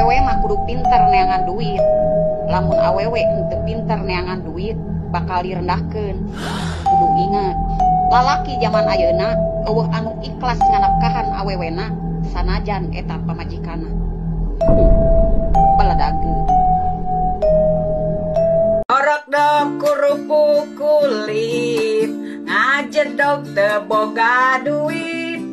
Awewe mah kudu pinter neangan duit. Lamun awewe henteu pinter neangan duit bakal direndahkeun. Kudu inget, lalaki zaman ayeuna eueuh anu ikhlas nganapkahan awewena sanajan eta pamajikanna. Baladage. Orok dok kerupuk kulit, ngajedog teu boga duit.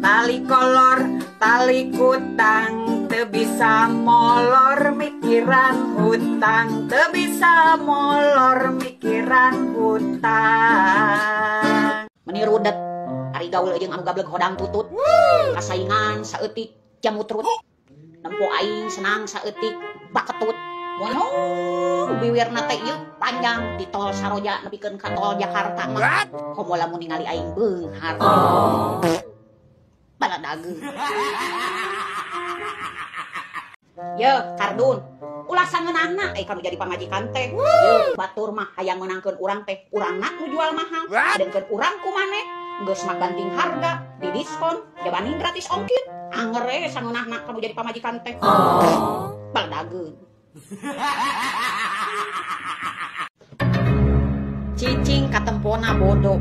Tali kolor, tali kutang, teu bisa molor mikiran hutang, teu bisa molor mikiran hutang. Meni rudet, ari gaul jeung anu gableg hodang tutut, kasaingan saeutik jamutrut. Nempo aing senang saeutik baketut. Monyong biwirna teh ieu panjang di tol Saroja nepikeun ka tol Jakarta mah. Komo lamun ningali aing beunghar. Baladage. Ye, kardun. Ulah sangeunahna kanu jadi pamajikan teh. Ye, batur mah hayang meunangkeun urang teh, urangna nu jual mahal. Sedengkeun urang ku maneh geus mah banting harga, di diskon, jabaning gratis ongkir. Anger we sangeunahna kanu jadi pamajikan teh. Baladage. Cicing katempona bodoh,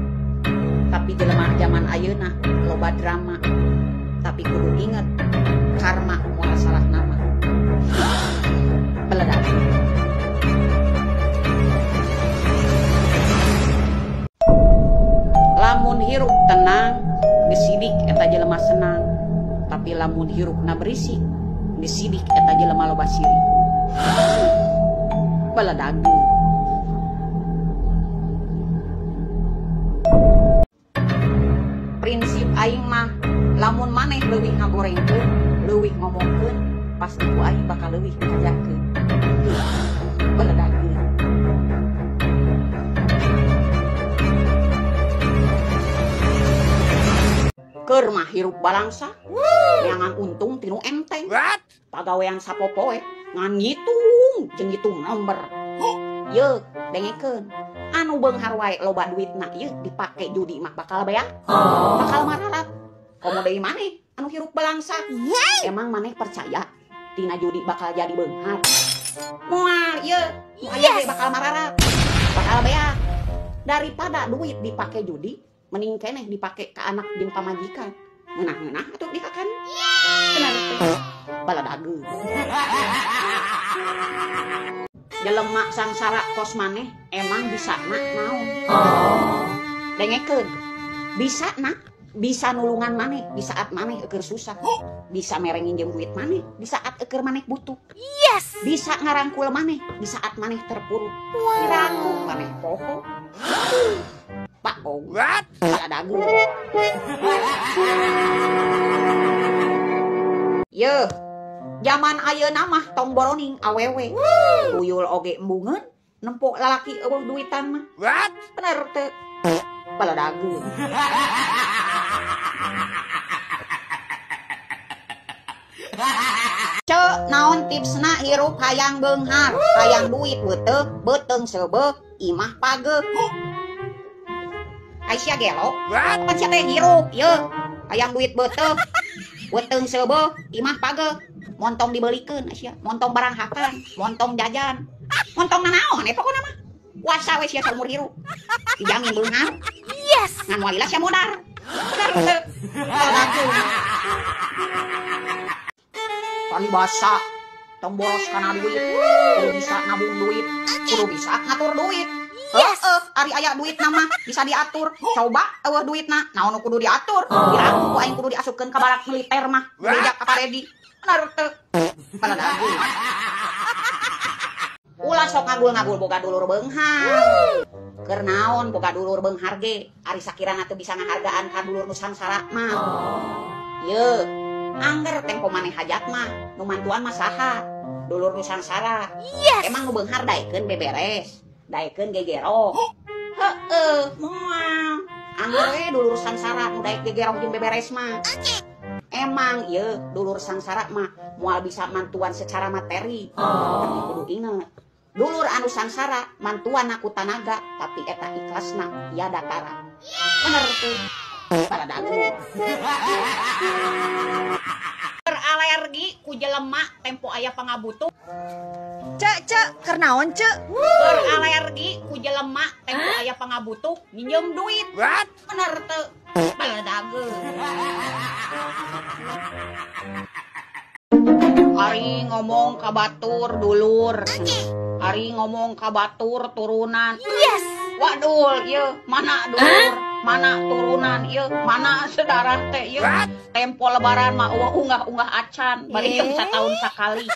tapi jelema zaman ayeuna loba drama. Tapi kudu inget, karma moal salah nama. Beledak. Lamun hirup tenang, gesidik eta jelema senang. Tapi lamun hirupna berisik, gesidik eta jelema loba sirik. Baladage. Prinsip aing mah lamun maneh leuwih ngagorengkeun, leuwih ngomongkeun, pasti ku aing bakal leuwih ngajakeun. Baladage. Keur mah hirup balangsa, neangan untung tinu enteng. Pagawean sapopoe ngan ngitung jeung ngitung nomor. Ye, dengekeun. Anu beunghar wae loba duitna ieu dipake judi mah bakal beak. Bakal mararat. Komo deui maneh anu hirup balangsa. Emang maneh percaya tina judi bakal jadi beunghar? Moal ieu, nu aya ge bakal mararat. Bakal beak. Daripada duit dipake judi, mending keneh dipake ka anak jeung pamajikan. Ngeunah-ngeunah atuh dihakan. Bener teh. Baladage. Jelema sangsara kos maneh emang bisa nak naon. Dengekeun. Bisa nak, bisa nulungan maneh di saat maneh eueur susah. Bisa mere nginjem duit maneh di saat eueur maneh butuh. Yes. Bisa ngarangkul maneh di saat maneh terpuruk. Kiraku maneh poho. Pak Ong. Baladage. Yeuh, zaman ayeuna mah tong boroning awewe. Tuyul oge embungeun, nempo lalaki eueuh duitan mah. Bener teu? Baladage. Ceu, naon tipsna hirup hayang beunghar, hayang duit beuteuh, beuteung seubeuh, imah pageuh. Aisyah gelo, pan sia teh hirup yeuh, hayang duit beuteuh, beuteung seubeuh, imah pageuh. Montong dibelikeun Aisyah, montong barang hakan, montong jajan, montong nanaon eta pokona mah. Puasa we sia saumur hirup. Dijamin beunghar. Yes. Ngan moal lila sia modar. Bener teu? Paribasa tong boros kana duit, kudu bisa nabung duit, kudu bisa ngatur duit. Yes. Heeh, ari aya duitna mah bisa diatur. Coba eueuh duitna, naon nu kudu diatur? Diraku ku aing kudu diasupkeun ka barak militer mah, beja ka paredi. Bener teu? Baladage. Ulah sok ngagul-ngagul boga dulur beunghar. Keur naon boga dulur beunghar ge, ari sakirana teu bisa ngahargaan ka dulur nu sangsara mah. Ye, angger tempo maneh hajat mah, nu mantuan mah saha? Dulur nu sangsara. Yes. Emang nu beunghar daekeun beberes, daekeun gegero. Heeh, moal. Angger we dulur sangsara nu daek gegero jeung beberes mah. Emang ieu dulur sangsara mah moal bisa mantuan secara materi. Tapi kudu inget, dulur anu sangsara mantuan ku tanaga, tapi eta ikhlasna tiada tara. Bener teu? Baladage. Alergi ku jelema tempo aya pangabutuh. Cek cek keur naon cek? Alergi ku jelema tempo aya pangabutuh minjem duit. What? Bener teu? Baledageun. Ari ngomong ka batur dulur. Ari ngomong ka batur turunan. Yes. Wadul ieu mana dulur, mana turunan ieu, mana saudara teh ieu. Tempo lebaran mah eueuh unggah-unggah acan, bari jeung sataun sakali.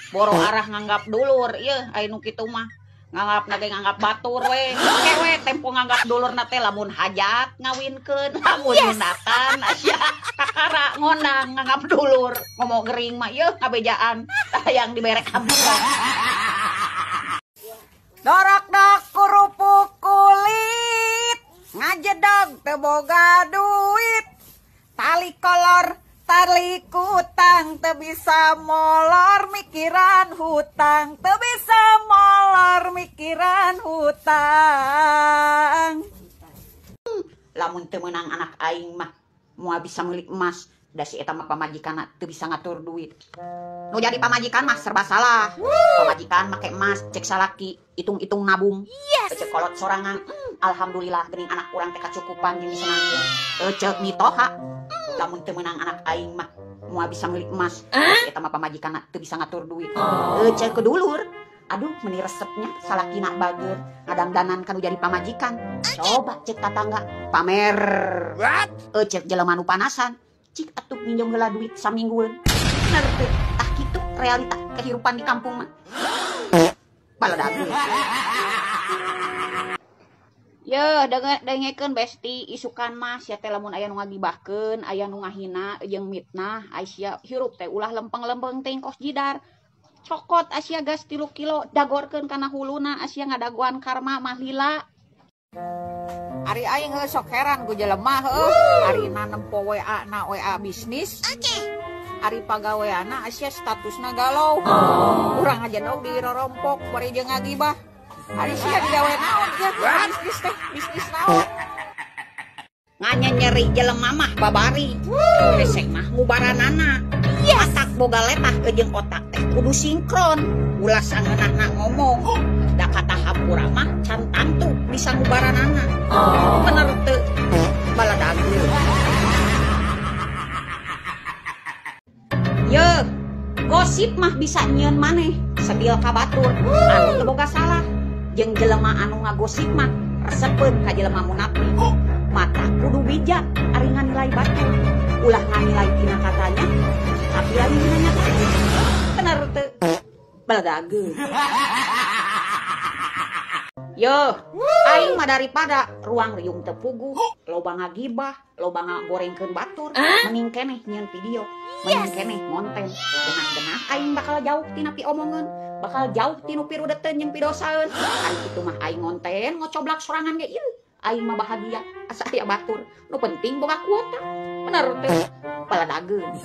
Boro arah nganggap dulur ieu aya nu kitu mah. Nganggap na ge nganggap batur we. Oke we tempo nganggap dulurna teh lamun hajat ngawinkeun, lamun nyundatan sia kakara ngondang nganggap dulur. Ngomong gering mah ieu ngabejaan hayang dibere kaburan. Dorok-dok kerupuk kulit, ngajedog teu boga duit, tali kolor, tali kutang, teu bisa molor mikiran hutang, teu bisa molor mikiran hutang. Lamun teu meunang anak aing mah moal bisa meuli emas, da si eta mah pamajikanna teu bisa ngatur duit. Nu jadi pamajikan mah serba salah. Pamajikan make emas cek salaki, hitung-hitung nabung. Yes. Cek kolot sorangan, alhamdulillah geuning anak urang teh kacukupan jeung disenangkeun. Cek mitoha, lamun teu meunang anak aing mah moal bisa meuli emas, da si eta mah pamajikanna teu bisa ngatur duit. Cek ke dulur, aduh meni resepnya salakina bager ngadangdanan kanu jadi pamajikan. Coba cek tatangga pamer. What? Cek jelema nu panasan, cik atuh minjem heula duit saminggueun. Bener teu? Tah kitu realita kehidupan di kampung mah. Baledageun. Yeuh, dengekeun besti isukan mah sia teh lamun aya nu ngagibahkeun, aya nu ngahina jeung mitnah, ai sia hirup teh ulah lempeng-lempeng teuing kos jidar. Cokot asia gas 3 kilo dagorkeun kana huluna asia ngadagoan karma mah lila. Ari aing heuh sok heran ku jelema heuh, ari nempo WA na WA bisnis. Ari pagaweana asia statusna galau. Urang aja dong dirorompok bari jeung ngagibah. Ari sia digawe naon ieu bisnis teh, bisnis naon? Nganyeri jelema mah babari. Hese mah ngubaranana. Yes. Otak boga letah jeung otak teh kudu sinkron. Ulah sangeunahna ngomong. Da kata hampura mah can tantu bisa ngubaranana. Bener teu? Baladageun. Yeuh, gosip mah bisa nyieun maneh sedil ka batur anu teu boga salah. Jeung jelema anu ngagosip mah resepeun ka jelema munafik. Mata kudu bijak ari nganilai batur. Ulah nganilai tina katanya, tapi lain dina nyatana. Bener teu? Baladageun. Yeuh, aing mah daripada ruang riung teu puguh, loba ngagibah, loba ngagorengkeun batur, mending keneh nyieun video, mending keneh ngonten. Genah-genah aing bakal jauh tina piomongeun, bakal jauh tinu pirudeteun jeung pidosaeun. Ari kitu mah aing ngonten ngocoblak sorangan ge ieu. Aing mah bahagia asa aya batur, nu penting boga kuota. Bener teu? Baladageun.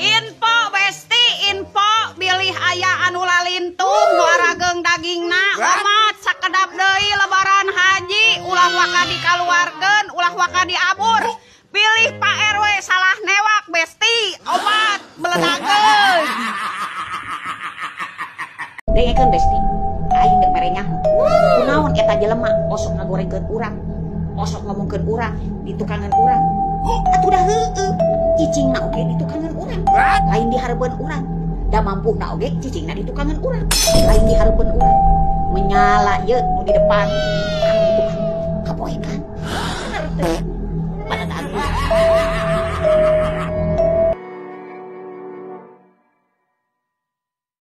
Info besti, info bilih aya anu lalintung nu arageung dagingna omat sakedap deui lebaran haji ulah waka dikaluarkeun, ulah waka diabur. Pilih Pak RW salah newak besti, omat beledageun. Dengekeun besti, aing deuk mere nyaho. Kunaon eta jelema osok ngagorengkeun urang, osok ngomongkeun urang, ditukangan urang. Atuh dah heueuh, cicingna oge ditukangan urang, lain dihareupeun urang. Da mampuhna oge cicingna ditukangan urang, lain dihareupeun urang. Menyala ieu nu di depan, anu ditukang kapoekan. Bener teu? Baladageun.